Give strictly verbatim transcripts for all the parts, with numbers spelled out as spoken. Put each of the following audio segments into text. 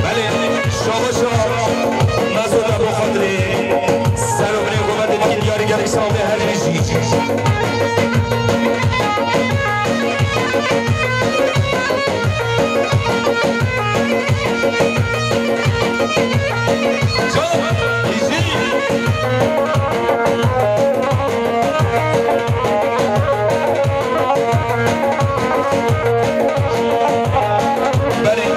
Belê, şabaşa, mezoda bo xatirê ser û binê gometê dikî diyarî gelek sawê her bijî. Belê,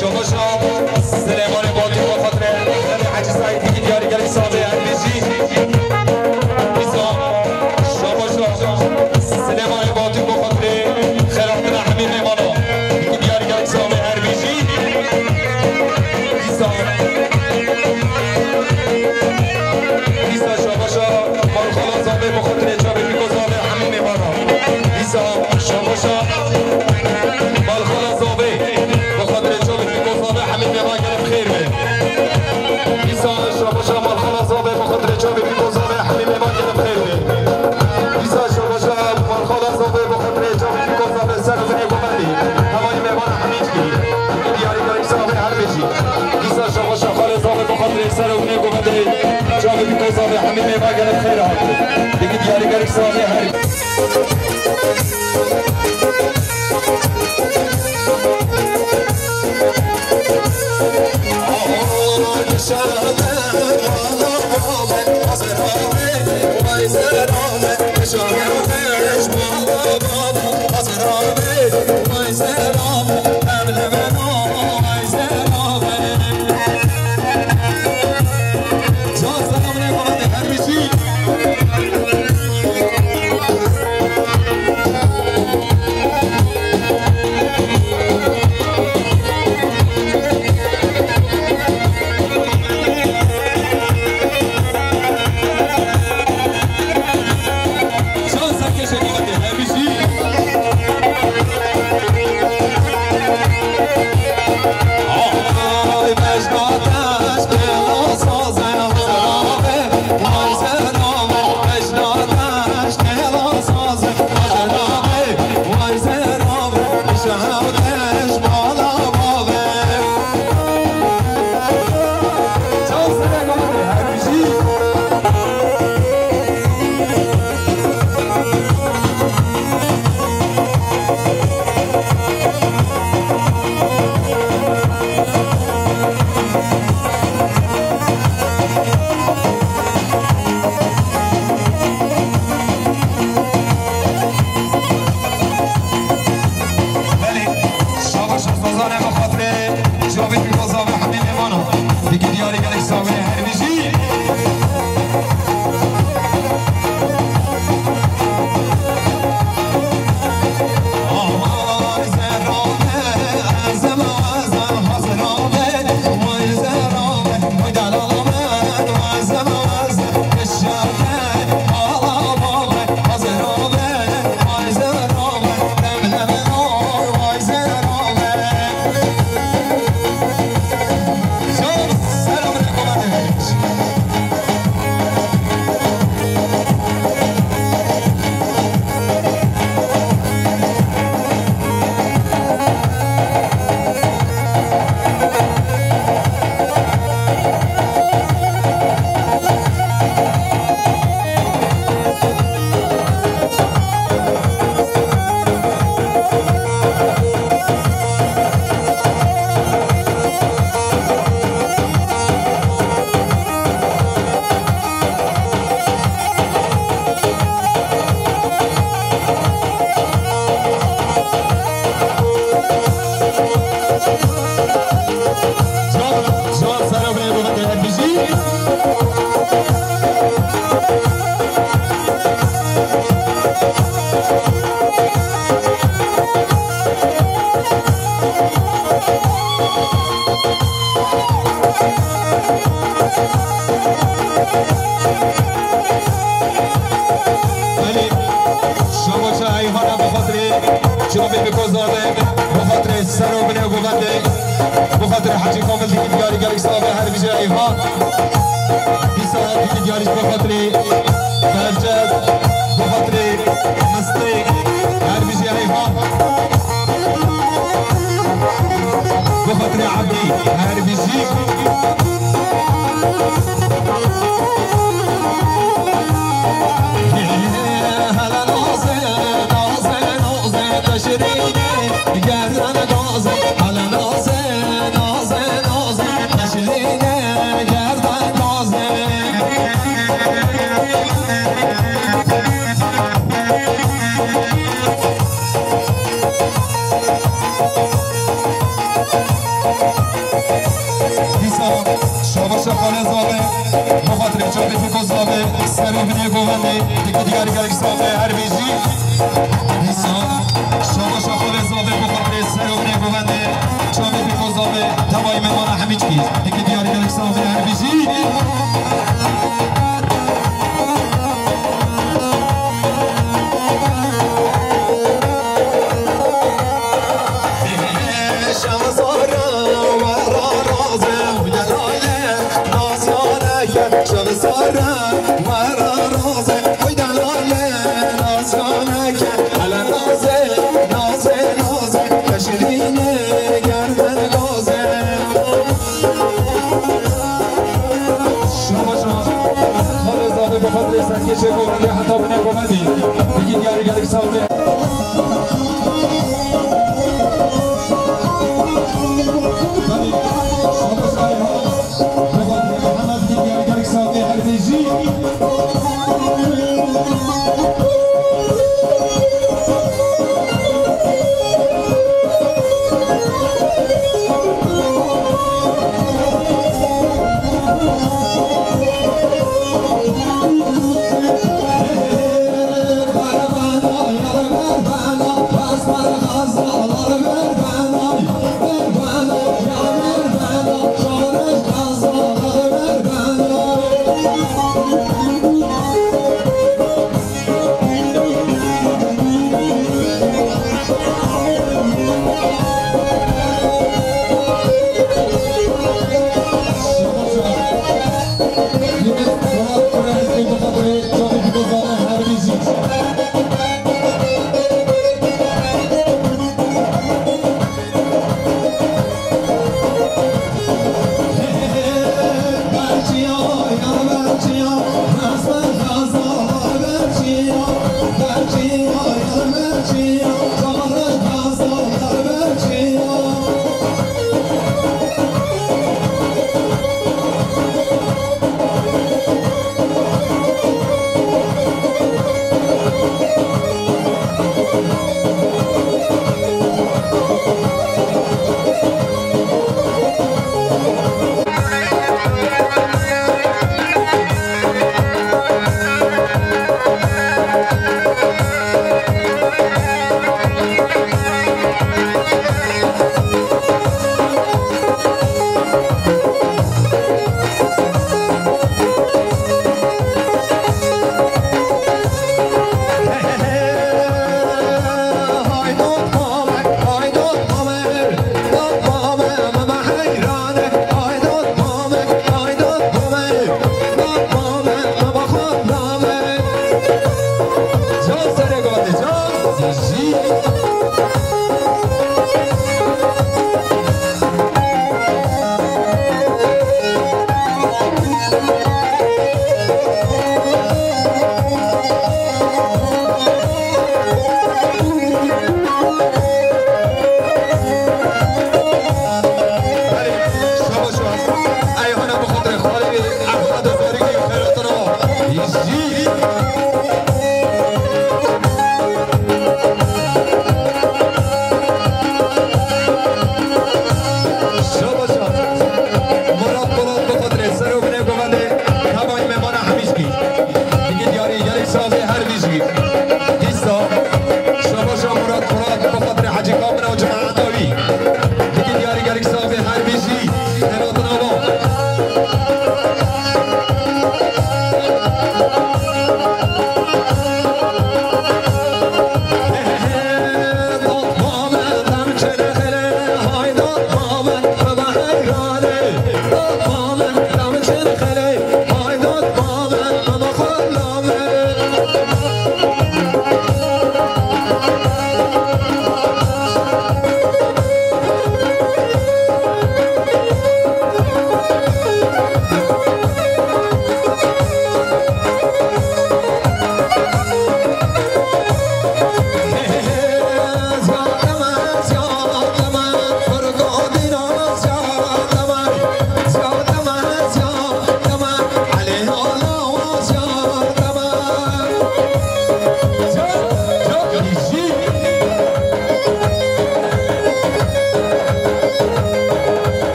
şabaşa Silêmanê Batî bo xatirê Xelê Hecî Saîd dikî diyarî gelek sawê her bijî. Îsa şabaşa Silêmanê Batî bo xatirê xêrhatina hemî mêmana dikî diyarî gelek sawê her bijî. Îsa, îsa şabaşa Malxala Zavê bo xatirê çavê pîko zavê hemî mêmana. Îsa şabaşa Malxala Zavê bo xatirê çavê pîko zavê hemî mêvan gelek xêr be. Îsa şabaşa Malxala Zavê bo xatirê çavê pîko zavê hemî mêvan gelek xêr be. Îsa şabaşa Malxala Zavê bo xatirê çavê pîko zavê ser û binê gometê. Hemî mêvan hemî dikî diyarî gelek sawê her bijî. Îsa şabaşa Xalê Zavê bo xatirê ser û binê gometê çavê pîko zavê hemî mêvan gelek xêr hat. Dikî diyarî gelek sawê her Çavê Pîroza ve hemî mêvana. Dikî diyarî gelek sax bîne her bijî. Belê, şabaşa Eyhana bi xatirê çavê bi kozave, bi xatirê ser û binê govendê, bi xatirê Hecî Kamil dikî diyarî gelek sax be her bijî Eyhan. Dîsa dikî diyarî bi xatirê Bercez, bi xatirê Mistê, her bijî Eyhan. Bi xatirê Ebdî, her bijî. Dîsa şabaşa Xalê Zavê, bi xatirê çavê Fiko Zavê, ser û binê govendê, dikî diyarî gelek sax be her bijî. Dîsa şabaşa Xalê Zavê, bi xatirê ser û binê govendê, çavê Fiko Zavê, tevayî mêvana hemî çikî, dikî diyarî gelek sax be her bijî. Şabaş, Xalê Zavê bi xatirê serkêşê govendê heta binê govendê. Dikî diyarî gelek sax be. Belê, şabaş Eyhan. Bi xatirê Mihemed dikî diyarî gelek sax be her bijî.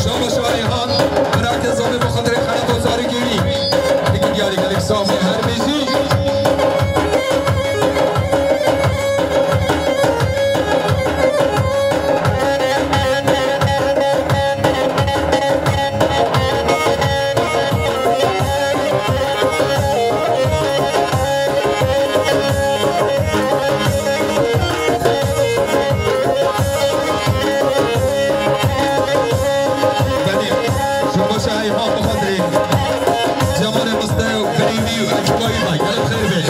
Şama Şahihan, Mirakê Zomê Bo Xatirê Xelef û Zarê Gêlî. Hikî diyarî gelek sazê her bijî. Belê, Şama Şahihan bi xatirê Cemalê Mistew, Birîvî û Ekbayî da, gelek xêr be.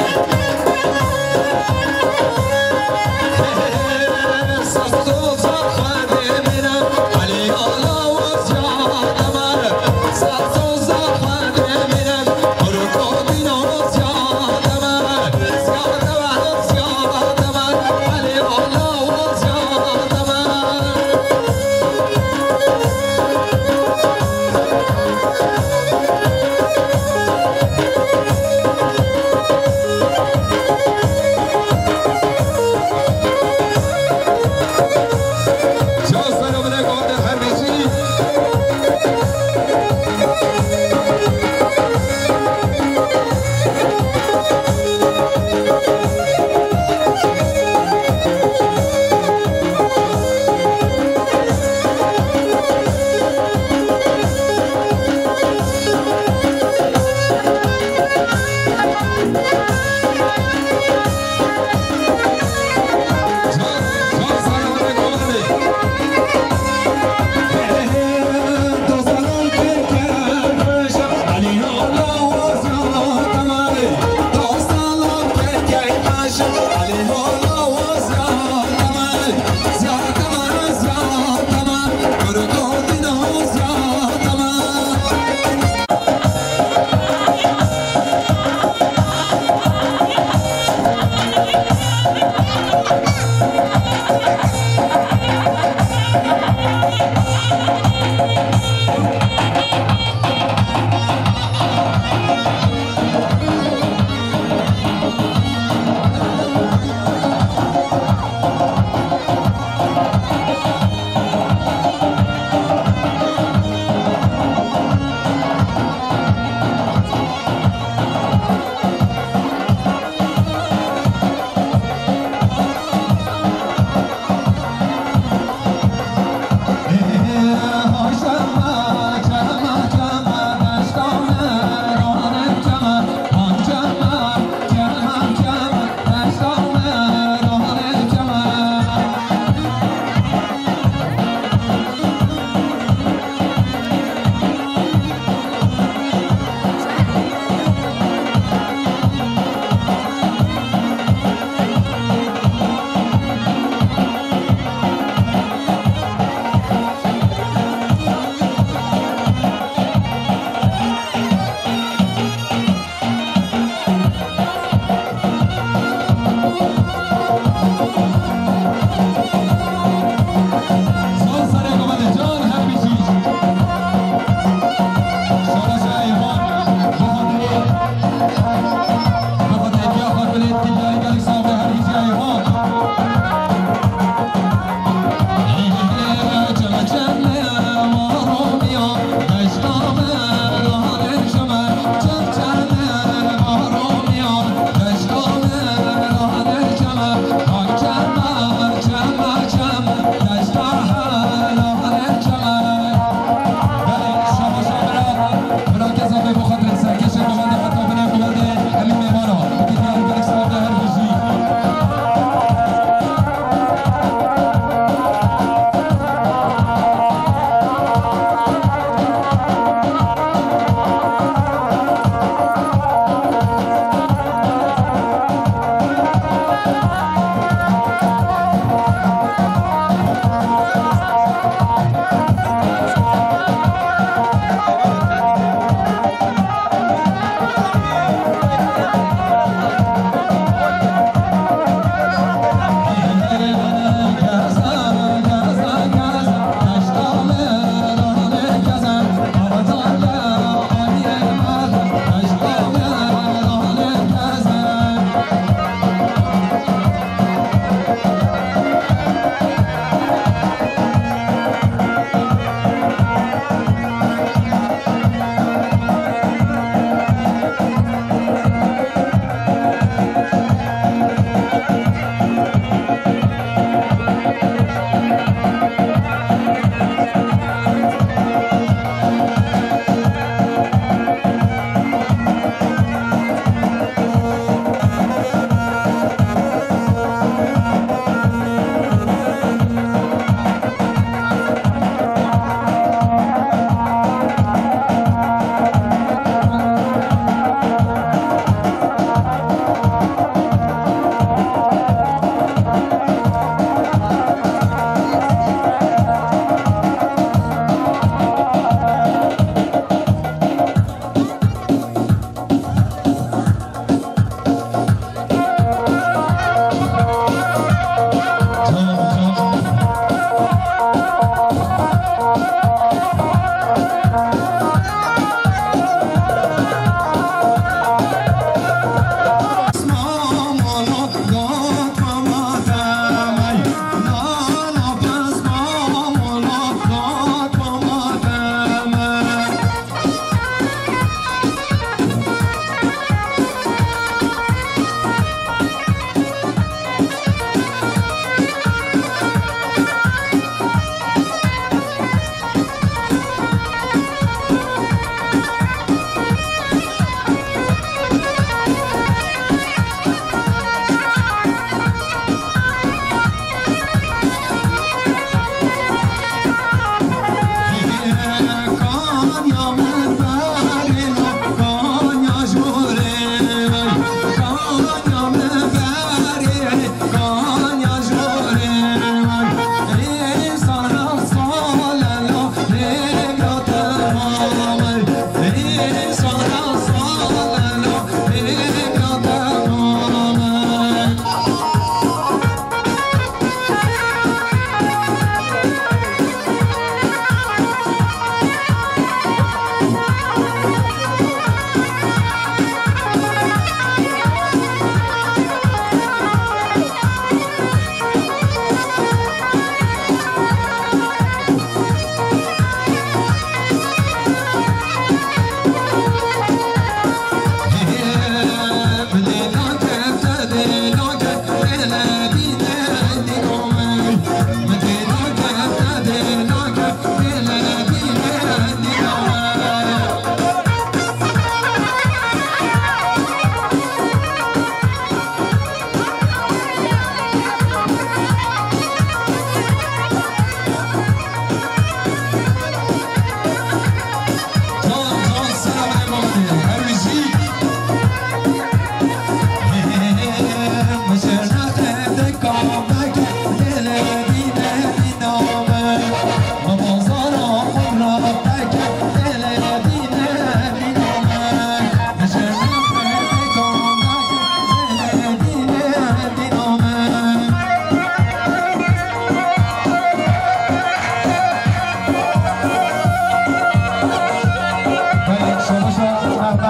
Belê, şabaş e, Mehmet.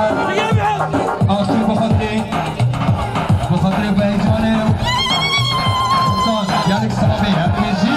Axir bi xatirê, bi xatirê bi heyecanê. Gelek selamê, hepimê jî.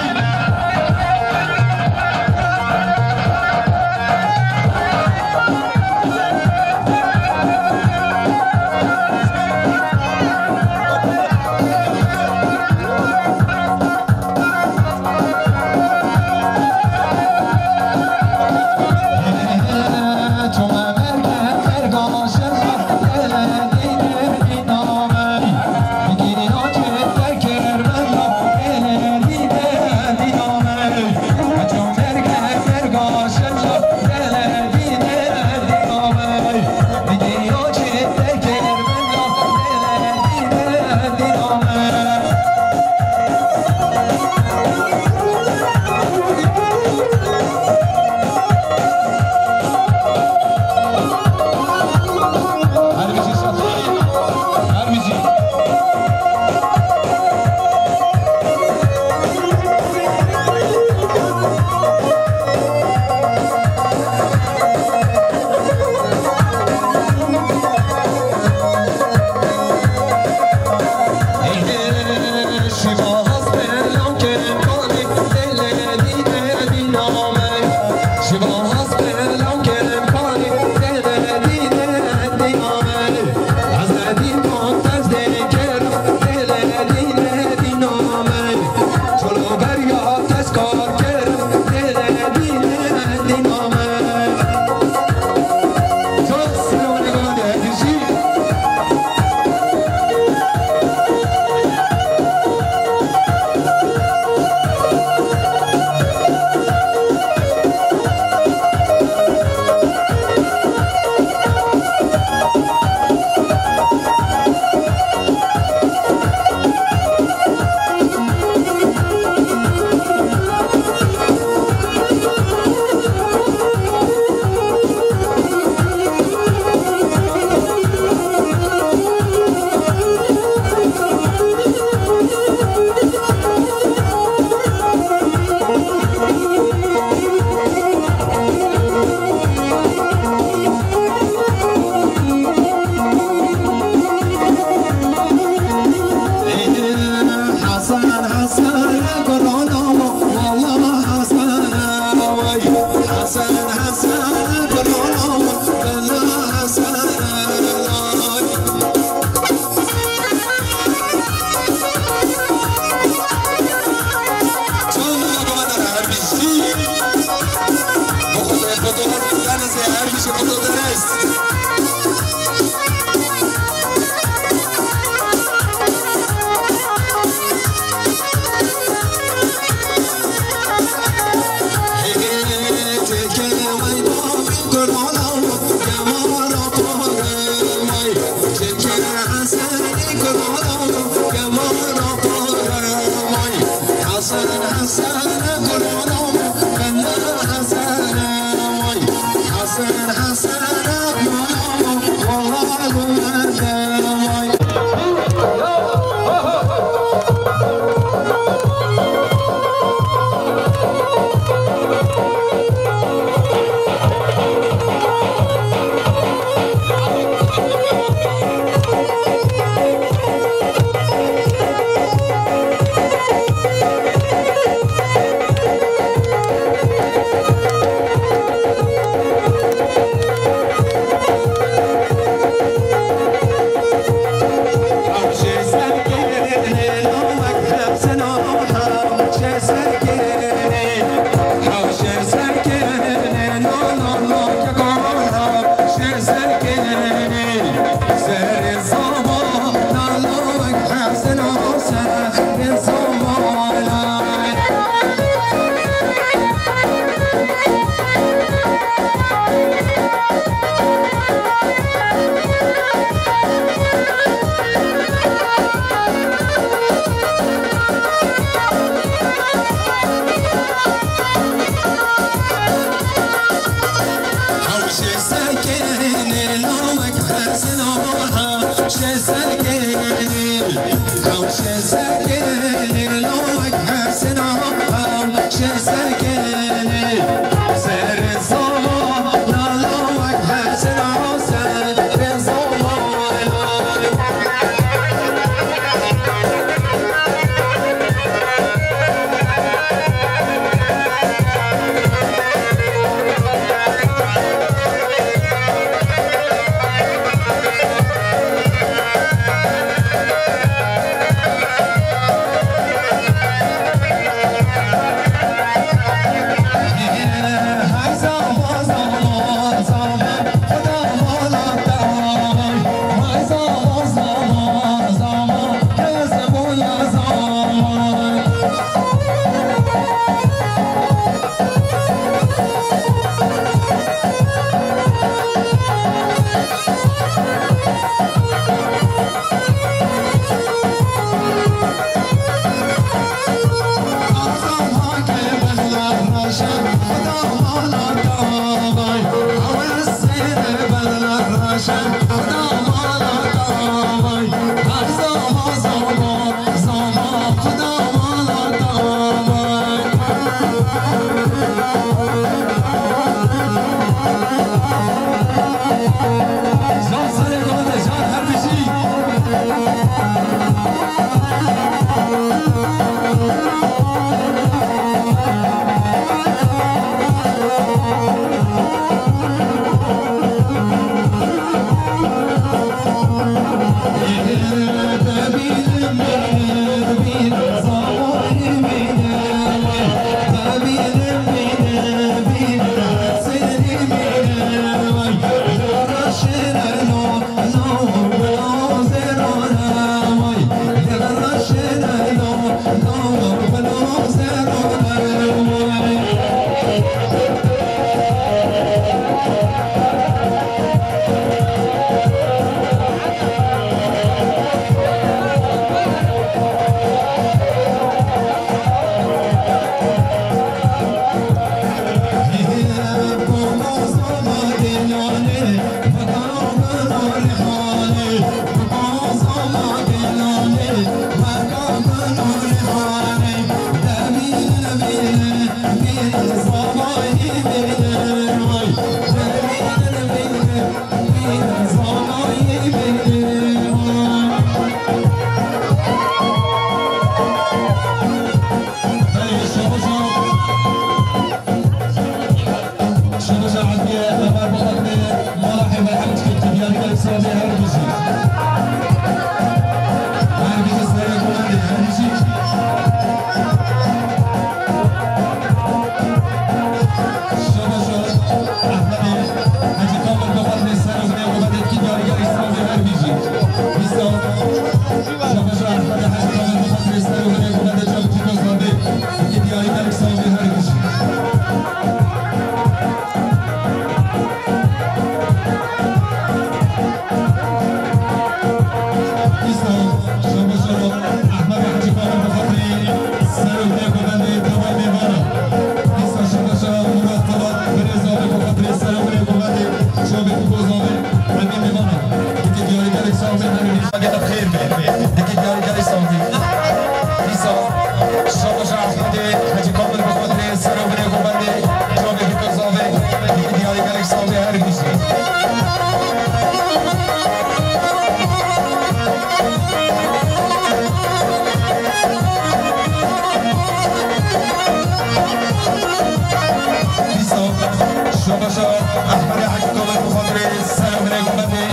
Ehmedê Hekî Kamer bi xatirê ser binê gurbetê,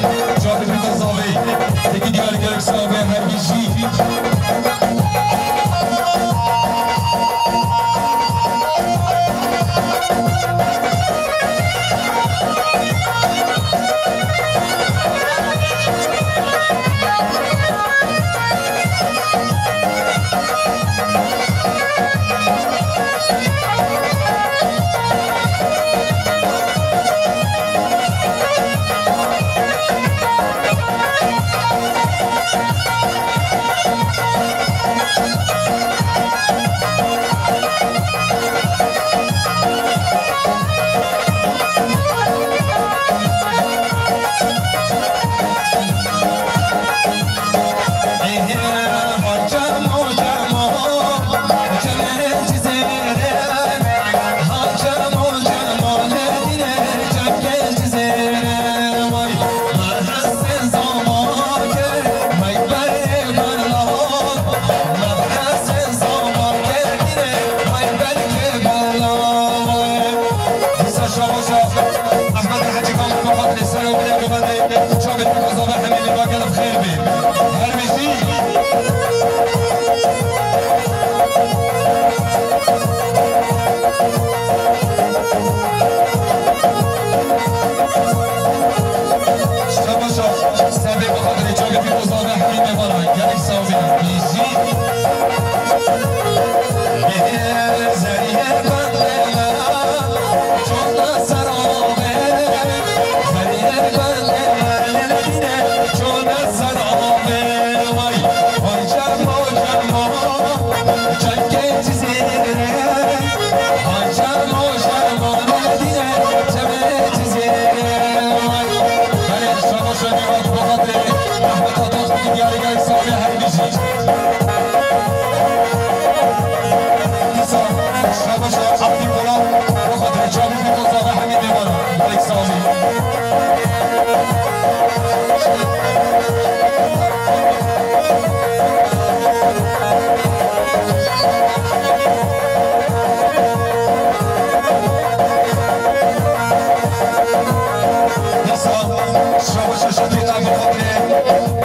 çavê pêka zavê. Têkî diyarî gelek silav be her bijî. Dîsa şabaşa Ehmedê Hecî Kamil bi xatirê ser û binê gurbetê, çavê pêka zavê hemî vê bagel bi xêr bê. Her bijî. Şabaşa, ser bê bi xatirê çavê pêka zavê hemî mêvanan. Gelek sax bînin. Bijî. Dîsa şabaşa Abdî Polat, bi xatirê çavê pêka zavê hemî mêvanan. Gelek sax bî. Dîsa şabaşa Şefîqa bi xatirê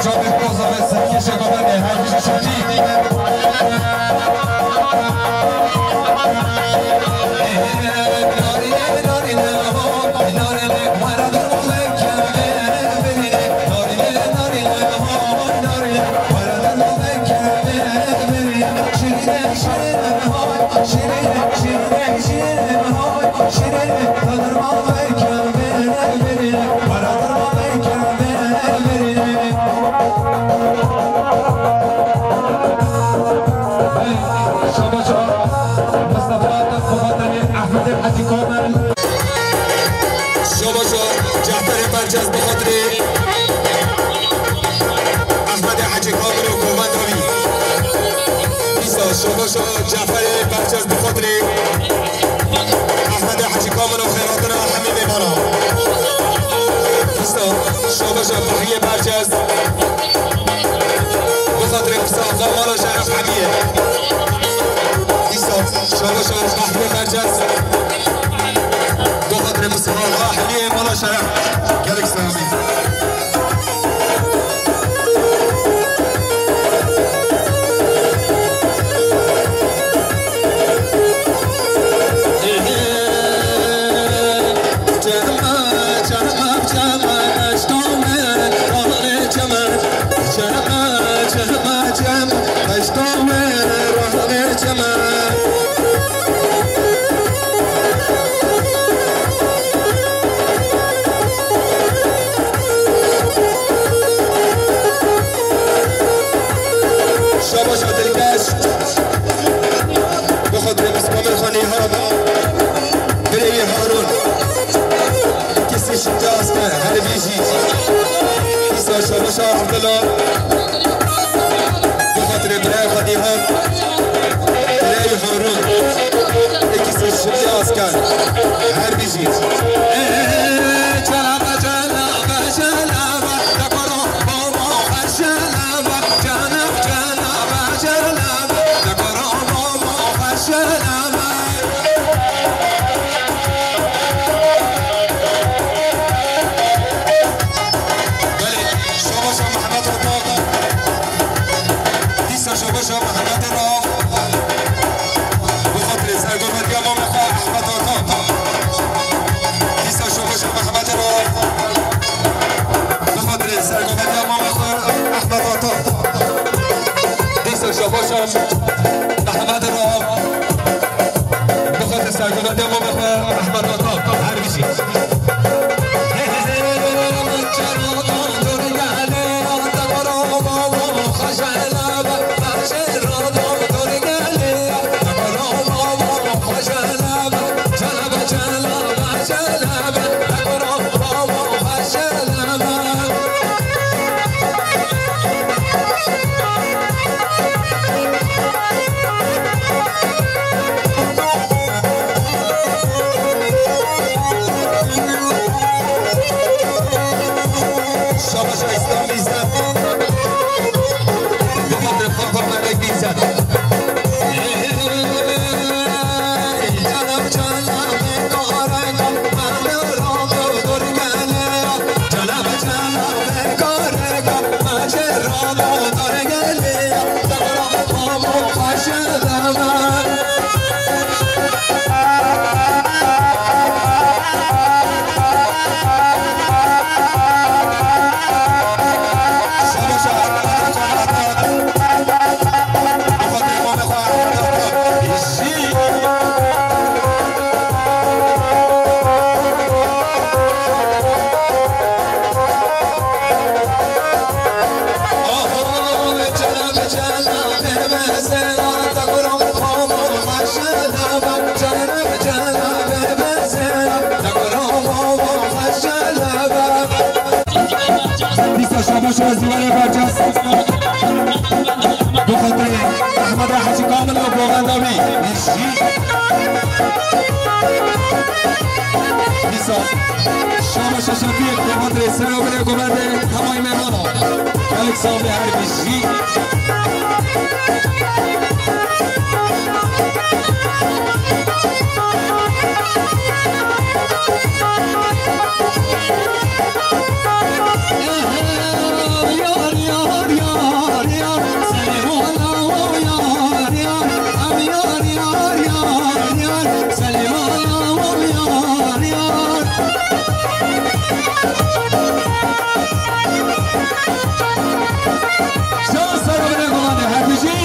çavê pêka zavê serkêşê gurbetê her bijî Şefîq. Şabaşa Mustafa Atak bi xatirê Ehmedê Hecî Kamer. Şabaşa Caferê Bercez bi xatirê Ehmedê Hecî Kamer û govenda wî. Dîsa şabaşa Caferê Bercez bi xatirê Ehmedê Hecî Kamer û xêrhatina hemî mêvanan. Dîsa şabaşa Behriyê Bercez. Bi xatirê Musa Axa mala şeref hemî ye. Dîsa şabaşa Behriyê Bercez. Bi xatirê Musa Axa hemî ye mala şeref. Gelek sax bî. Şabaşa dilkeş. Bi xatirê Miskamil Xanî Harun. Birê wî Harun. Kesê şite asker. Her bijî. Dîsa şabaşa Abdullah. Bi xatirê birayê xwe Nîhat, birayê Harun, êkî sê şibî asker, her bijî. Mehmet Rauf. Bi xwe te sergoda demo me xwe Mehmet Rauf. Her bijî. Şabaş Îslam Îzzet. Bi xatir Xaxo Melek Îzzet. Dîsa şabaş û zîwarê bercas. Bi xatirê Ehmeda Hecî Kamil û govenda wî. Dîsa şabaş û şefîq bi xatirê ser û binê govendê hemay mêmana. Gelek sax be her bijî. Şans serabine gumanê her bijî.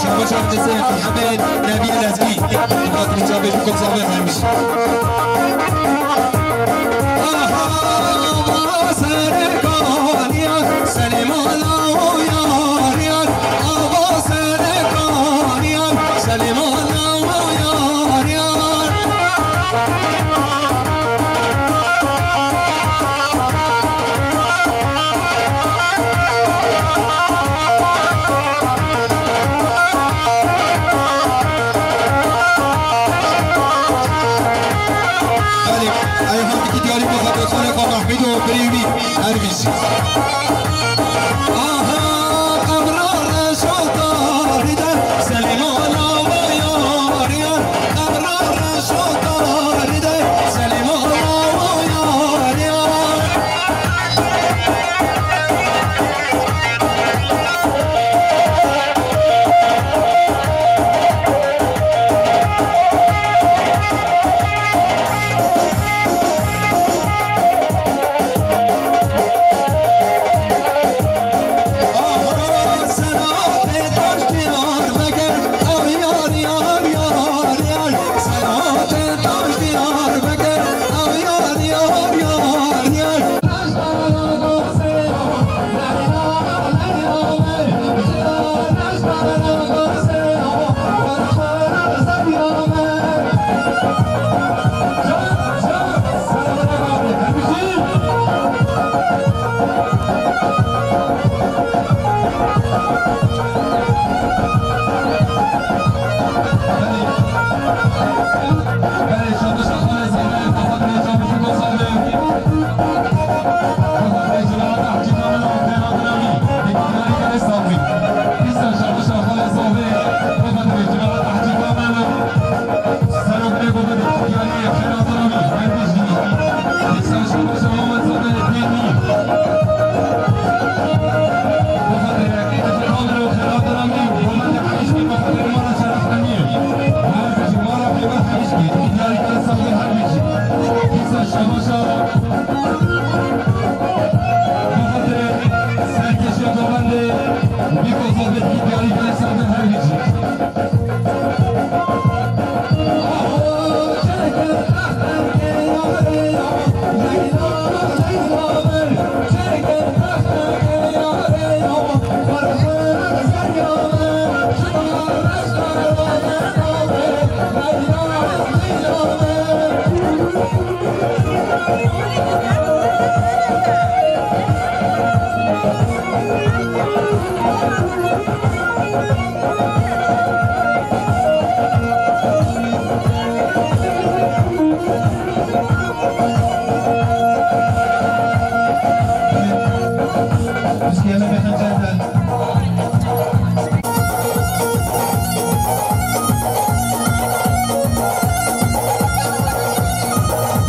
Şabaş Abdülselam Muhammed Nebi Lezgi. Murat Micabê Kum Zahmet vermiş. Belê, ew hemdîkî diyarî bo xwe, xalê xwe Mehmûd û birî wî her bijî. Aha, qebra reş û tarî de, Selîmana we yar yar. Qebra reş û tarî de, Selîmana we yar yar.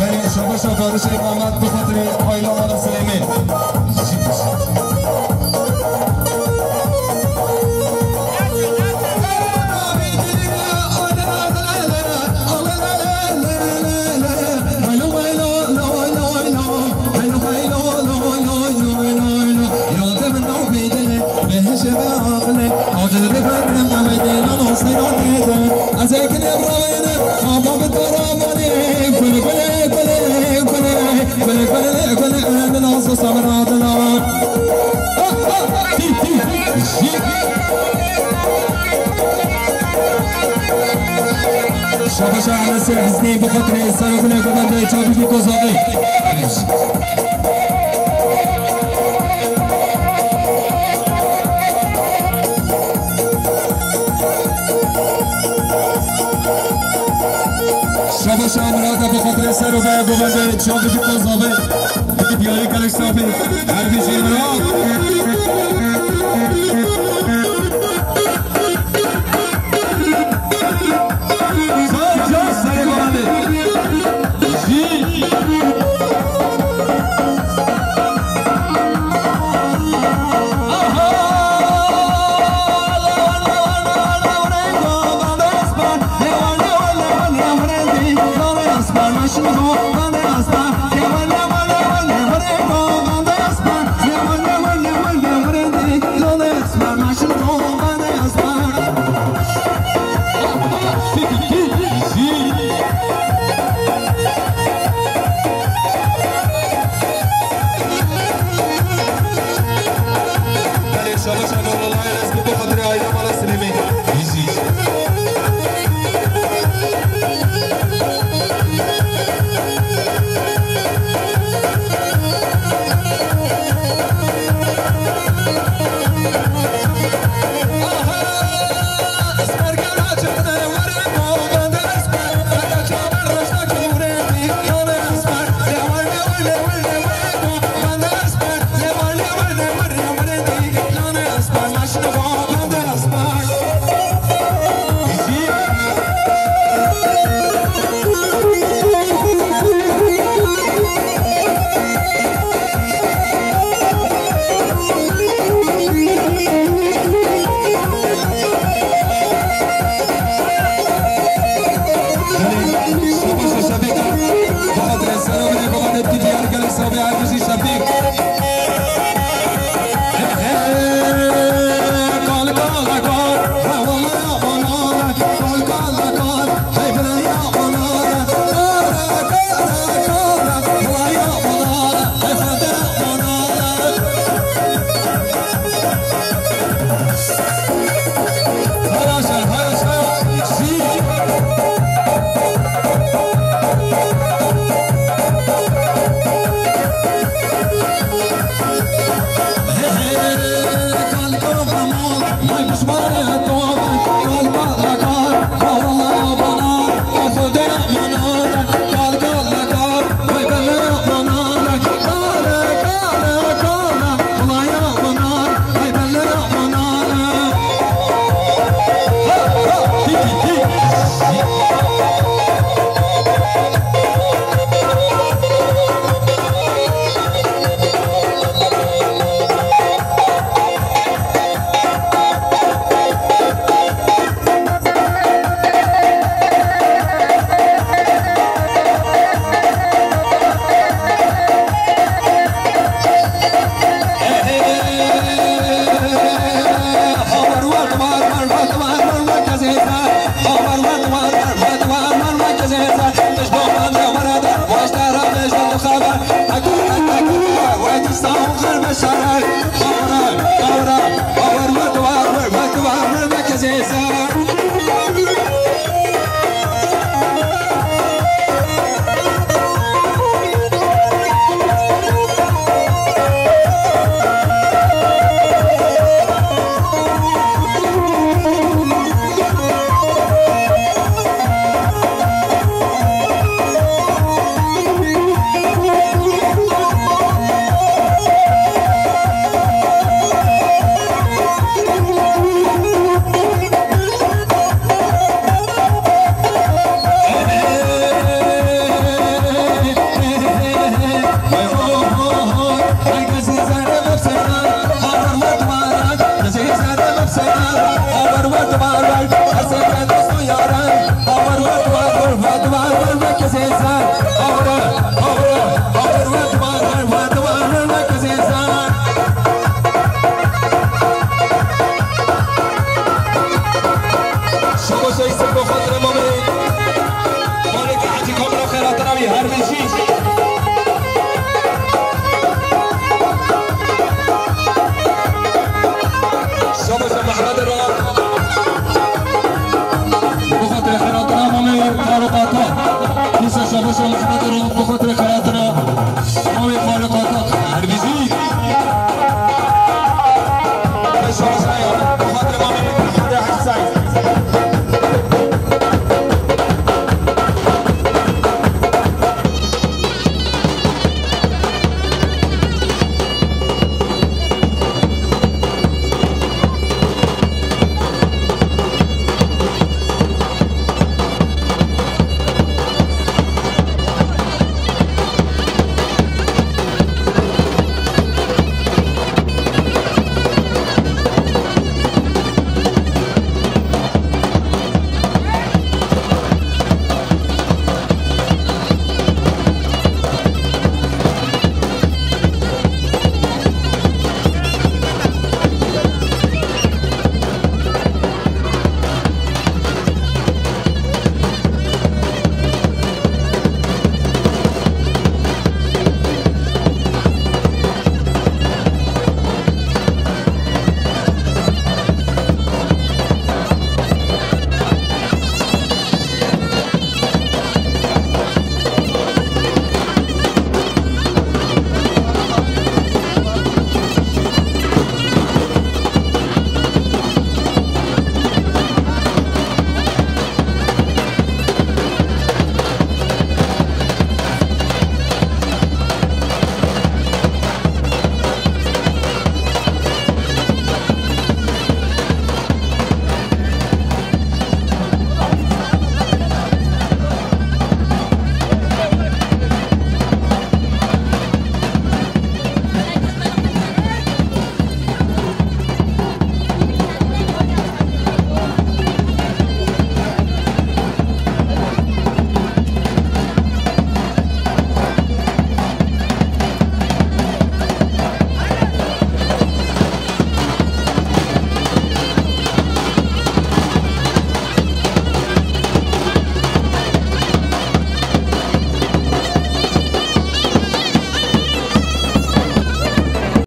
Belê, şabaş, şabaş, kardeşim Ahmet, bi xatirê Ayla Ala Silêmê. Şabaşa Enesê Hiznî bi xatirê serokê govendê Çavîkî Kozavê. Şabaşa Mirata bi xatirê serokê govendê Çavîkî Kozavê. Diyarî gelek safî. Her bijî Mirat.